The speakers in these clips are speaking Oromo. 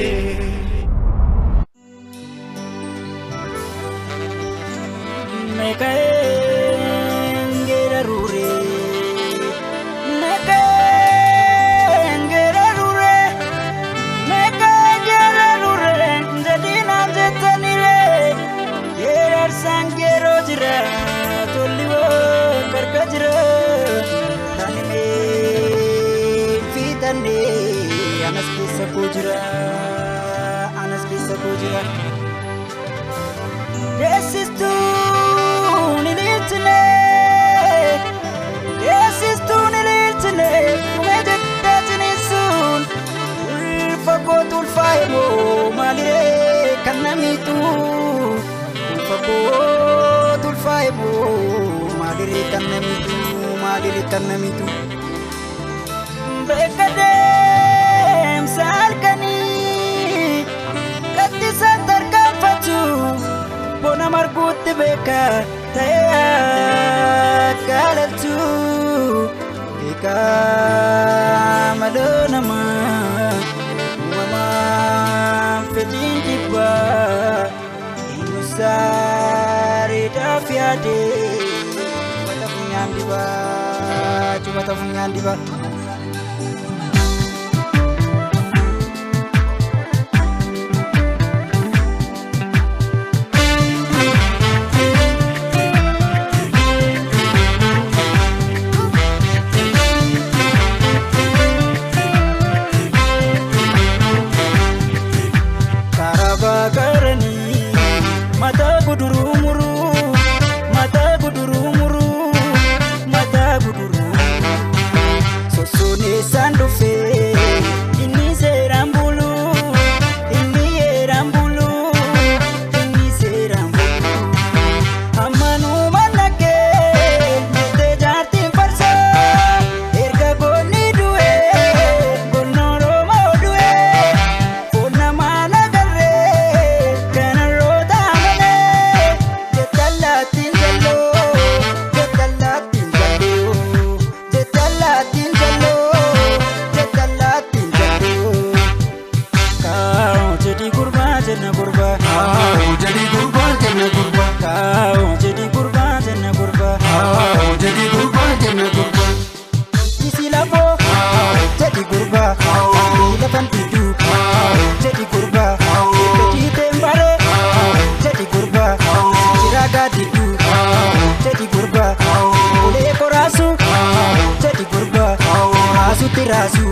malee. Anas keessa koo jira. Deessistuun ililchine, deessistuun ililchine, dhumee jettee ciniinsuun ulfa kootu ulfaa'e moo maaliree kan namiitu? Ulfa kootu ulfaa'e moo maaliree kan namiitu? Maaliree kan namiitu? Beeka deemsa halkanii gaddisa tarkaanfatu bona marguutti beeka ta'ee akka alaltu beeka maloo namaa uumamaan fedhiin dhibbaa eenyu saareedhaaf yaadee jubata funyaan dibaa jubata funyaan dibaa. Rasu,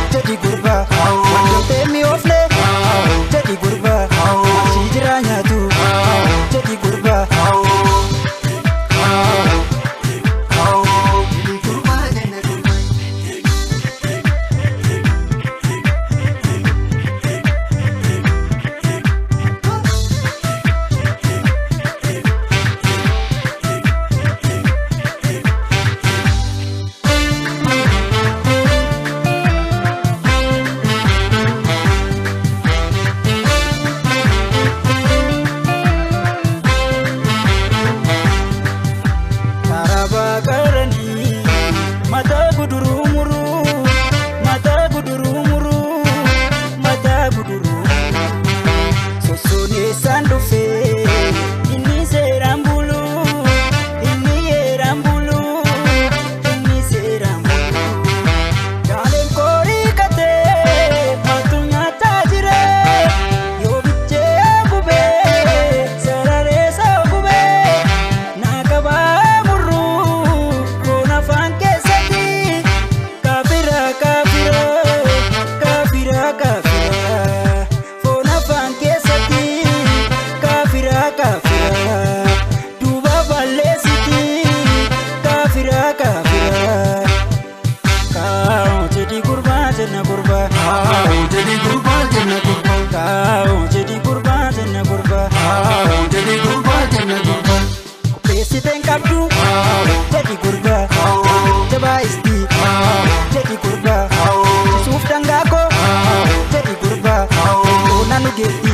jadi gurba, wanti mi ofle, jadi gurba, sijiranya tu, jadi gurba. Jadi gurba jenna gurba. Suuf dangaa koo jedhi gurbaa, oona nu geetti.